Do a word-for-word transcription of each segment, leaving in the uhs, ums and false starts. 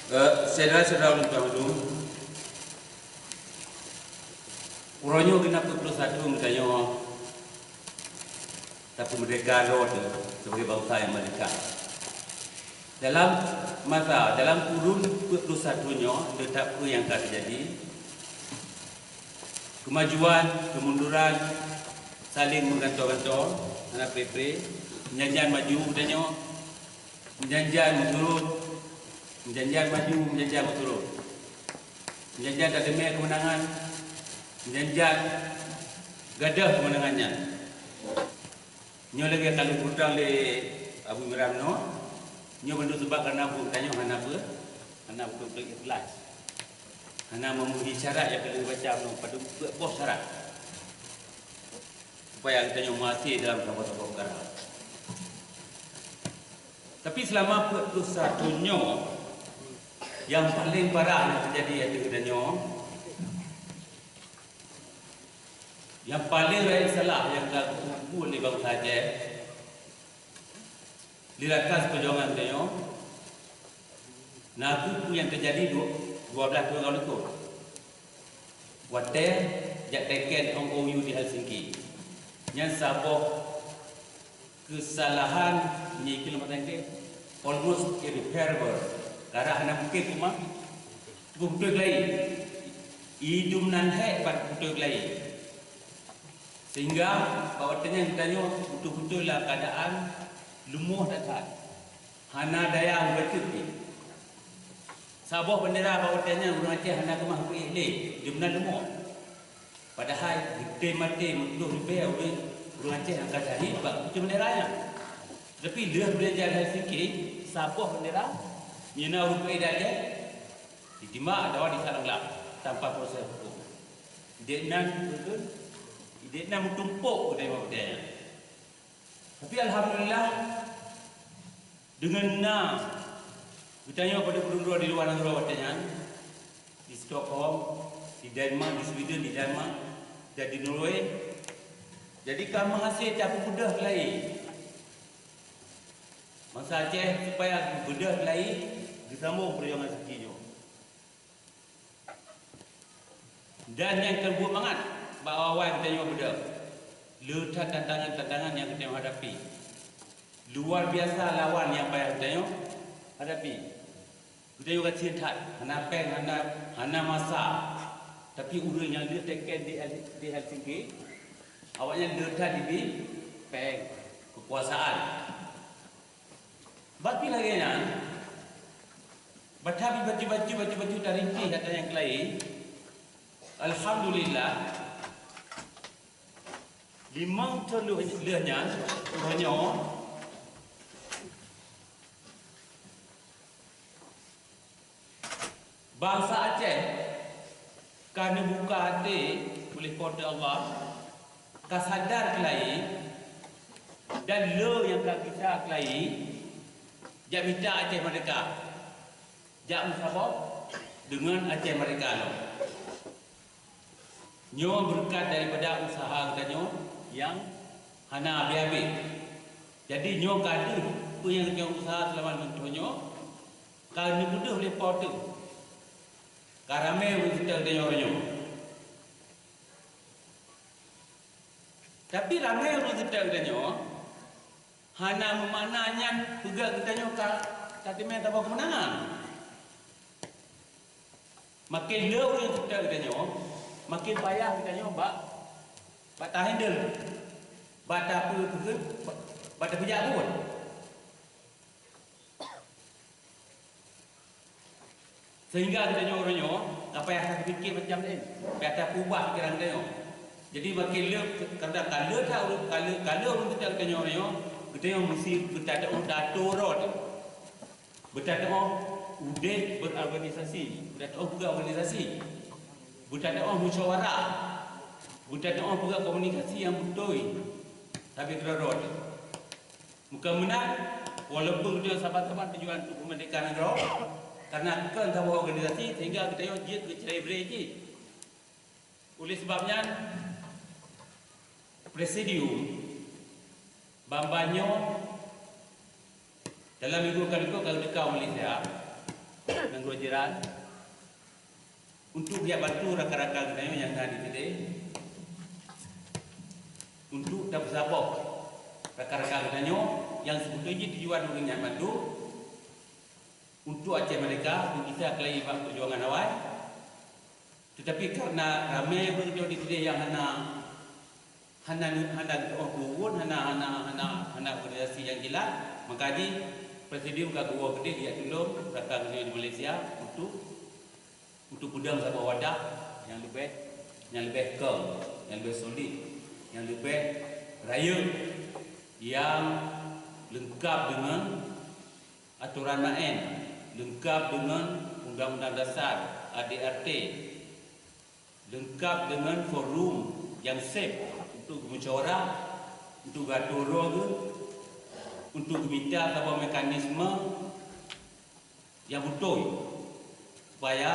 Eh, syedara-syedara ulôn tuan ulôn, uroe nyoe geunap peuet ploh satu geutanyoe tapeumeurdeka droe teuh sebagai bansa nyang meurdeka. Dalam masa, dalam kurun peuet ploh satu nyoe, le that peue nyang ka teujadi, keumajuan, keumunduran, saléng meugantoe-gantoe, hana pré-pré, meujan-jan maju geutanyoe, meujan-jan meusurot, meujan-jan maju, meujan-jan meusurot. Meujan-jan tateumé keumeunangan, meujan-jan gadôh keumeunangan nyan. Nyoe lagèe ka lheueh peutang lé Abu Imran nyoe, nyoe bandum sabab kareuna buet geutanyoe hana beu-, hana beutôi-beutôi ikhlas. Hana memenuhi syarat nyang ka lheueh baca nyoe, padub peuet boh syarat. Supaya geutanyoe meuhasé dalam saboh-saboh peukara. Tapi seulama peuet ploh satu nyoe, nyang paleng parah nyang teujadi ateueh geutanyoe, nyang paleng rayeuk salah nyang ka geupeubuet lé bansa Aceh, di atas peujuangan geutanyoe, na kheueh peue nyang teujadi du-, dua blaih thôn ka likot. Watèe jak teken M O U di Helsinki. Nyan saboh keusalahan nyang keu lemah tangke almost irreparable. Karab hana mungken teuma beutôi keulayi. Idum nan hék pat beutôi keulayi. Sehingga bak watèe nyan geutanyoe beutôi-beutôi lam keuadaan leumoh that-that. Hana daya meubacut jih. Saboh bendera bak watèe nyan ureueng Aceh hana keumah geupiek lé, di meunan leumoh. Padahai geutem maté meututoh ribèe ureueng, ureueng Aceh nyang ka syahid bak kucing bendera nyan. Tapi lheueh beureujang Helsinki, saboh bendera, meunyoe na ureueng piek di Aceh, jitimbak atawa disalam glab tanpa proses hukum. Idéh nan beutôi, idéh nan meutumpôk keutai bak watèe nyan. Tapi alhamdulillah, deungon na geutanyoe padub ureueng droe di luwa nanggroe watèe nyan, di Stockholm, di Denmark, di Sweden, di Denmark, dan di Norway. Jadi ka meuhasé tapeubeudôh keulayi bansa Aceh supaya geubeudôh keulayi, geusambông peujuangan seuti nyoe. Dan nyang keu buet mangat bak awai-awai geutanyoe beudôh, le that tantangan-tantangan nyang geutanyoe hadapi. Luar biasa lawan nyang payah geutanyoe hadapi. Geutanyoe gasien that, hana péng, hana, hana masa. Tapi ureueng nyang le teken di Hel-, di Helsinki, awaknyan le that jibi péng, keukuasaan. Bah pih lagèe nyan, bah that bacut-bacut, bacut-bacut tarintéh ata nyang keulayi. Alhamdulillah, limong thôn lheueh, lheueh nyan, uroe nyoe, bansa Aceh ka neubuka até uleh Po teu Allah, ka sadar keulayi, dan le nyang ka gisa keulayi, jak mita Aceh meurdeka, jak meusaboh deungon Aceh meurdeka lom. Nyoe beureukat daripada useuha geutanyoe nyang hana habéh-habéh. Jadi, nyoe ka deuh peue nyang geutanyoe useuha seulama lheueh nyoe, ka neubeudôh lé Po teu. Ka ramé ureueng seutôt geutanyoe uroe nyoe. Tapi, ramé ureueng seutôt geutanyoe hana meumakna nyan peugah geutanyoe ka, ka teumé saboh keumeunangan. Makin le ureueng seutôt geutanyoe, makin payah geutanyoe bak, bak tahandle, bak tapeu-, bak tapeujak buet. Sehingga geutanyoe uroe nyoe ka payah tapike macam laén, payah tapeubah pikiran geutanyoe. Jadi, makin le, kadang ka le that ureueng, ka le, ka le ureueng seutôt geutanyoe uroe nyoe, geutanyoe meusti beutatu'oh dato droe teuh. Beutatu'oh udeb berorganisasi, beutatu'oh peugah organisasi, beutatu'oh musyawarah, beutatu'oh peugah komunikasi nyang beutôi sabe keudroe-droe teuh. Meukeumeunan, walaupun geutanyoe saban-saban tujuan untuk peumeurdeka nanggroe, karena kon saboh organisasi sehingga geutanyoe jeuet keu cerai-berai jih. Oleh sebab nyan, Presidium banban nyoe dalam minggu ka likot ka geuteuka u Malaysia, nanggroe jiran, untuk jak bantu rakan-rakan geutanyoe nyang na di Pidie, untuk tapeusaboh rakan-rakan geutanyoe nyang sibeutôi jih tujuan ureuëng nyan mandum untuk Aceh Merdeka, untuk gisa keuhai bak peujuangan awai. Teutapi kareuna ramé ureuëng di Pidie nyang hana hana, hana geutu'oh peue-peue, hana, hana, hana, hana organisasi nyang jeulaih, maka jih presidium ka geuwoe keudeh jak tulông rakan geutanyoe di Malaysia untuk, untuk peudong saboh wadah nyang leubeh, nyang leubeh keung, nyang leubeh solid, nyang leubeh rayeuk, nyang leungkab deungon atoran maén, leungkab deungon Undang-Undang Dasar, A D R T, leungkab deungon forum nyang safe untuk geumusyawarah, untuk geuatô droe geuh, untuk geumita saboh mekanisme nyang beutôi, supaya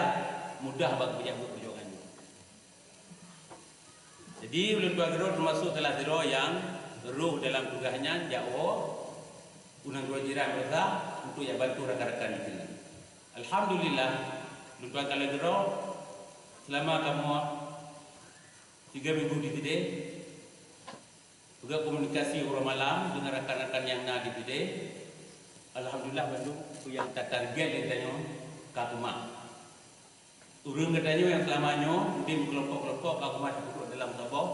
mudah bak geupeujak buet peujuangan nyoe. Jadi, ulôn tuan keudroe teumasuk salah sidroe nyang rôh dalam tugaih nyan, jak woe u nanggroe jiran Baroesa untuk jak bantu rakan-rakan di sinan. Alhamdulillah, ulôn tuan kalon keudroe, seulama kamoe tiga minggu di Pidie, peugah komunikasi uroe malam deungon rakan-rakan nyang na di Pidie. Alhamdulillah, bandum peue nyang tatarget lé geutanyoe ka keumah. Ureuëng geutanyoe nyang seulama nyoe udeb meukelompok-kelompok ka keumah tapeuduek dalam saboh,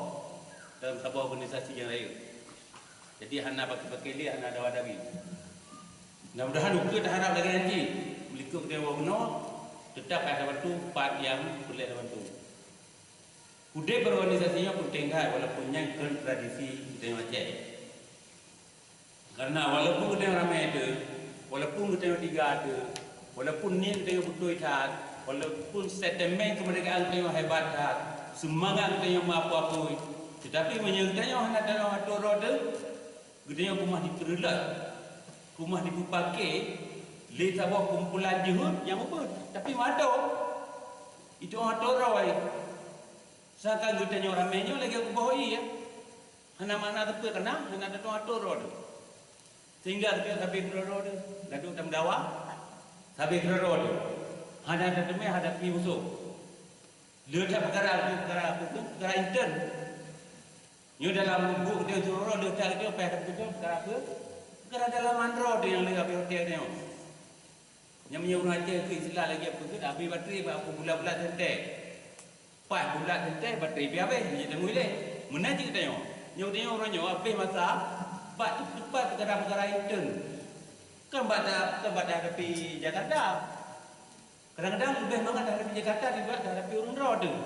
dalam saboh organisasi nyang rayeuk. Jadi, hana paké-paké lé, hana dawa-dawi. Mudah-mudahan ukeue taharab lagée nyan cit, meulikot geutanyoe woe keunoe, teutap payah tabantu pat nyang peureulée tabantu. Udeb organisasi nyoe peunteng that, walaupun nyan kon tradisi geutanyoe Aceh. Kareuna walaupun geutanyoe ramé teuh, walaupun geutanyoe tiga teuh, walaupun niet geutanyoe beutôi that, walaupun sentimen keumeurdekaan geutanyoe hebat that, seumangat geutanyoe meuapui-apui, teutapi meunyoe geutanyoe hana tanoh atô droe teuh, geutanyoe keumah jipeureulot, keumah jipeupaké lé saboh kumpulan jeuhet nyang ubit, tapi meuatô. Itu atô droe. Sangka geutanyoe ramé nyoe lagée kuboh ié, hana makna sapeue kana hana tatueng atô droe teuh. Sehingga geutanyoe sabe keudroe-droe teuh, ladôm tameudawa, sabe keudroe-droe teuh, hana tateumé hadapi musoh. Le that peukara, peukara, peukara intern. Nyoe dalam buet geutanyoe keudroe-droe le that geutanyoe payah tapeugah peukara peue? Peukara dalaman droe teuh nyang le habéh watée geutanyoe. Nyang meunyoe ureuëng Aceh keu istilah lagée peugét, abéh baterai bak bulat-bulat teuntée. Paih bulat teuntée, baterai pih abéh, meunyoe tangui lé. Meunan cit geutanyoe. Nyoe geutanyoe uroe nyoe abéh masa bak teupat peukara-peukara intern. Kan bak da-, kan bak dihadapi Jakarta. Kadang-kadang leubeh mangat dihadapi Jakarta daripada dihadapi ureuëng droe teuh.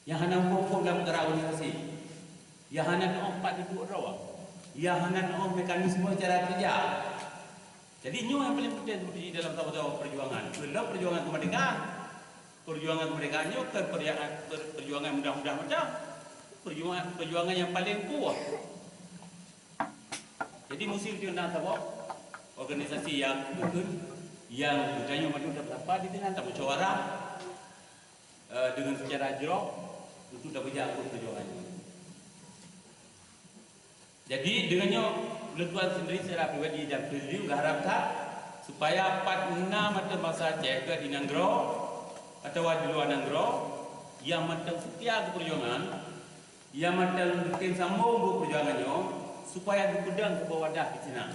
Nyang hana muphom-phom lam peukara organisasi, nyang hana teu'oh pat teuduek droe, nyang hana teu'oh mekanisme cara keureuja. Jadi, nyoe nyang paleng penting seubeutoe jih dalam saboh-saboh peujuangan. Keulom peujuangan keumeurdekaan. Peujuangan keumeurdekaan nyoe kon peujuangan, per-, peujuangan mudah-mudah macam. Peujuangan, peujuangan nyang paleng kuat. Jadi, musim tu na saboh organisasi nyang beutôi, nyang geutanyoe mandum dapat di sinan, tameusyawara, eh, dengan secara jroh untuk tapeujak buet peujuangan nyoe. Jadi, dengan nyoe, ulôn tuan sendiri secara pribadi dan presidium geuharap that supaya pat na mantong bansa Aceh, baik di nanggroe atawa di luwa nanggroe, nyang mantong seutia keu peujuangan, nyang mantong geutem sambong buet peujuangan nyoe, supaya geupeudong saboh wadah di sinan.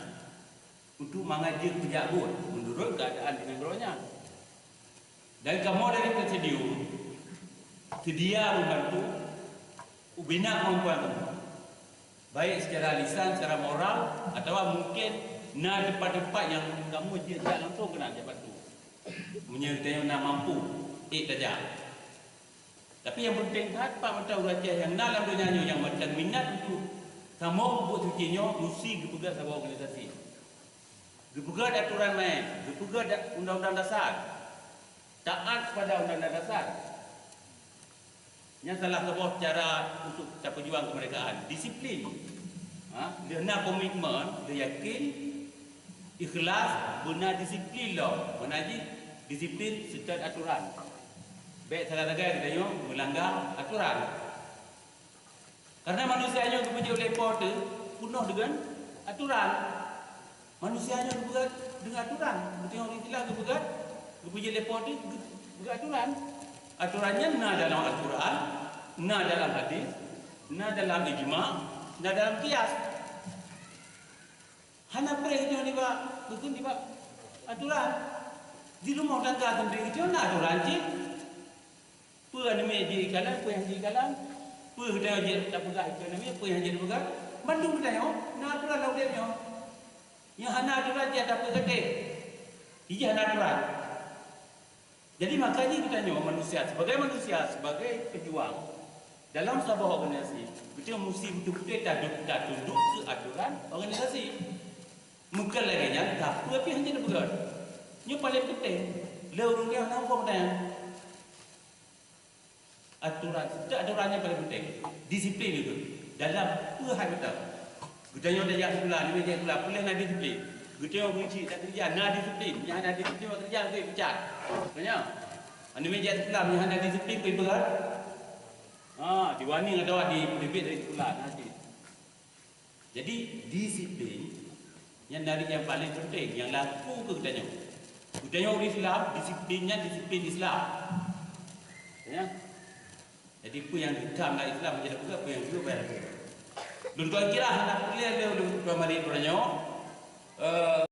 Untuk mangat jeuet peujak buet meunurot keuadaan di nanggroe nyan. Dan kamoe dari presidium seudia membantu ubena kemampuan kamoe, baik secara lisan, secara moral, atawa mungkin na tempat-tempat nyang kamoe jeuet jak langsung keunan jak bantu. Meunyoe tanyoe na mampu, ék tajak. Tapi nyang peunteng that, pat mantong ureuëng Aceh nyang na lam donya nyoe nyang mantong minat untuk kamoe peubuet suci nyoe, musti geupeugah saboh organisasi. Geupeugah atoran main, geupeugah da-, undang-undang dasar. Taat kepada undang-undang dasar. Nyan salah saboh cara untuk tapeujuang keumeurdekaan. Disiplin. Ha? Lheueh na komitmen, lheueh yakin, ikhlas, beuna disiplin lom. Meunan jih, disiplin seutôt atoran. Bék sagai-sagai geutanyoe meulangga atoran. Karena manusia nyoe geupeujeuet lé Po teuh peunoh deungon atoran. Manusia nyoe geupeugah deungon aturan, geutanyoe ureuëng Islam geupeugah, geupeujeuet lé politik geu-, geupeugah aturan. Aturan nyan na dalam Al-Quran, na dalam hadis, na dalam ijma, na dalam kias. Hana preh geutanyoe nibak, bukon nibak aturan. Di rumoh tangga sendiri geutanyoe na aturan cit. Peue aneuk miet jikalam, peue nyang jikalam, peue geutanyoe jeuet tapeugah keu aneuk miet, peue nyang jeuet tapeugah, mandum geutanyoe na aturan lam udeb nyoe. Nyang hana aturan jih tapeugah teuh, jih hana aturan. Jadi, makajih geutanyoe manusia, sebagai manusia, sebagai pejuang dalam saboh organisasi, geutanyoe musti beutôi-beutôi tadu-, tatundok keu aturan organisasi. Meukeun lagée nyan, tapeue pih hana tapeugah. Nyoe paleng penting, lé ureuëng nyang hana muphom nyan. Aturan, setiap aturan nyang paleng penting, disiplin itu dalam peue hai meuteun. Geutanyoe tajak sikula, nibak jak sikula, peue lé na disiplin. Geutanyoe meucik takeurija, na disiplin. Nyang hana disiplin, bak keurija, beucat. Tanya, nibak jak sikula, nyang hana disiplin, peue beurat. Ha, diwani atawa dipeubit dari sikula, na cit. Jadi, disiplin nyan dari nyang paleng penting, nyang laku keu geutanyoe. Geutanyoe ureuëng Islam, disiplin nyan disiplin Islam. Ya. Jadi, peue nyang geutam lam Islam, jadi peugah, peue nyang jeuet, bayar peugah. Lôn tuan kira hana peureulée lé ulôn tuan mari uroe nyoe. Eh,